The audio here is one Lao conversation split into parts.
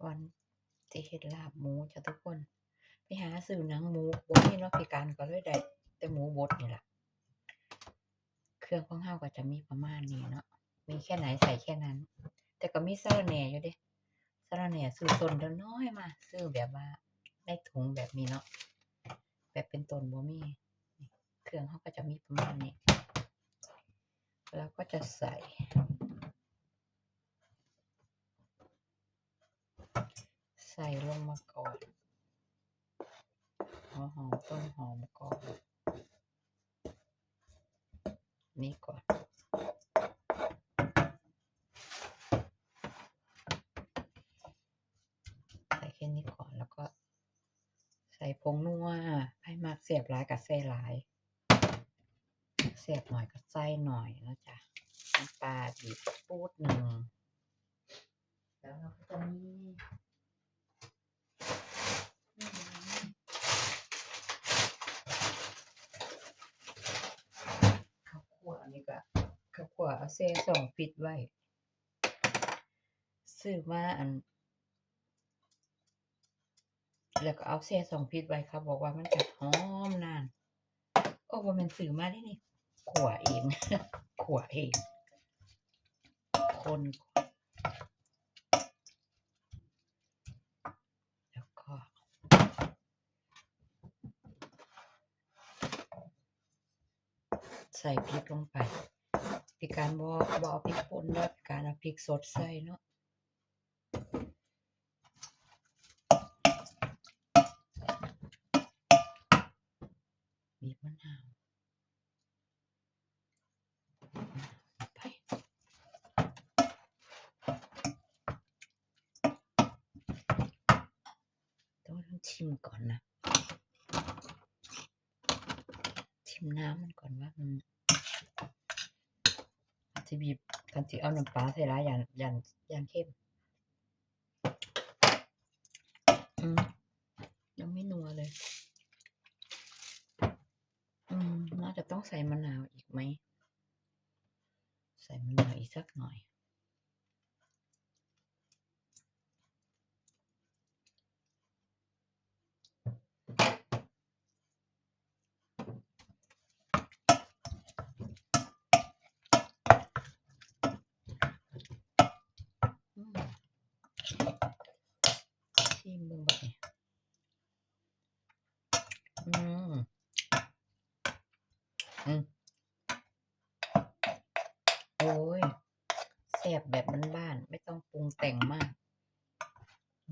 ກ່ອນຊິເຮັດລາບໝູຈ້ະທຸກຄົນ. ໄປຫາຊື້ໜັງໝູບໍ່ມີເນາະ ພິການກໍເລີຍໄດ້ແຕ່ໝູບົດນີ້ລະ. ເຄື່ອງຂອງເຮົາກໍຈະມີປະມານນີ້ເນາະ ມີແຄ່ໃນໃສ່ແຄ່ນັ້ນ. ແຕ່ກໍມີສະລະແໜ່ຢູ່ເດ້ ສະລະແໜ່ຊື້ຕົ້ນນ້ອຍໆມາ ຊື້ແບບວ່າໃນຖົງແບບນີ້ເນາະ ແບບເປັນຕົ້ນບໍ່ມີ. ເຄື່ອງເຮົາກໍຈະມີປະມານນີ້ ແລ້ວກໍຈະໃສ່ ໃສ່ລົງມາກ່ອນ ຫົວຫອມ ຕົ້ນຫອມກ່ອນ ນີ້ກ່ອນ ໃສ່ແຄ່ນີ້ກ່ອນ ແລ້ວກໍໃສ່ຜົງນົວ ໃຜມັກແຊບຫຼາຍກໍໃສ່ຫຼາຍ ແຊບໜ້ອຍກໍໃສ່ໜ້ອຍເນາະຈ້ະ. ນ້ຳປາອີກປູດໜຶ່ງ ແລ້ວເຮົາກໍຈະມີ ເຂົ້າຂົ້ວ ອັນນີ້ກໍເຂົ້າຂົ້ວ ເອົາແຊ່ຊ່ອງຟຣີດໄວ້ ຊື້ມາອັນ ແລ້ວກໍເອົາແຊ່ຊ່ອງຟຣີດໄວ້ ເຂົາບອກວ່າມັນຈະຫອມນານ. ໂອ້ ບໍ່ແມ່ນຊື້ມາເດ້ນີ້ ຂົ້ວເອງ ຂົ້ວເອງ ຄົນ ແລ້ວກໍໃສ່ພິກລົງໄປ. ພິການບໍ່ ບໍ່ເອົາພິກປົ່ນເດີ ພິການເອົາພິກສົດໃສ່ເນາະ. ບີບມະນາວ ໄປ ຕ້ອງຊິມກ່ອນນະ ຊິມນ້ຳມັນກ່ອນວ່າມັນ ຊິບີບ ຄັນຊິເອົານ້ຳປາໃສ່ຫຼາຍ ຢ້ານ ຢ້ານ ຢ້ານເຄັມ. ອືມ ຍັງໄມ່ນົວເລີຍ. ອືມ ໜ້າຈະຕ້ອງໃສ່ມະນາວອີກໄໝ? ໃສ່ມະນາວອີກສັກໜ້ອຍ. ອືມ ຊີມເບິ່ງບັດນີ້. ອືມ ອືມ ໂອ້ຍ ແຊບແບບບ້ານໆ ໄມ່ຕ້ອງປຸງແຕ່ງມາກ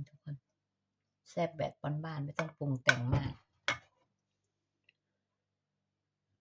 ທຸກຄົນ. ແຊບແບບບ້ານໆ ໄມ່ຕ້ອງປຸງແຕ່ງມາກ.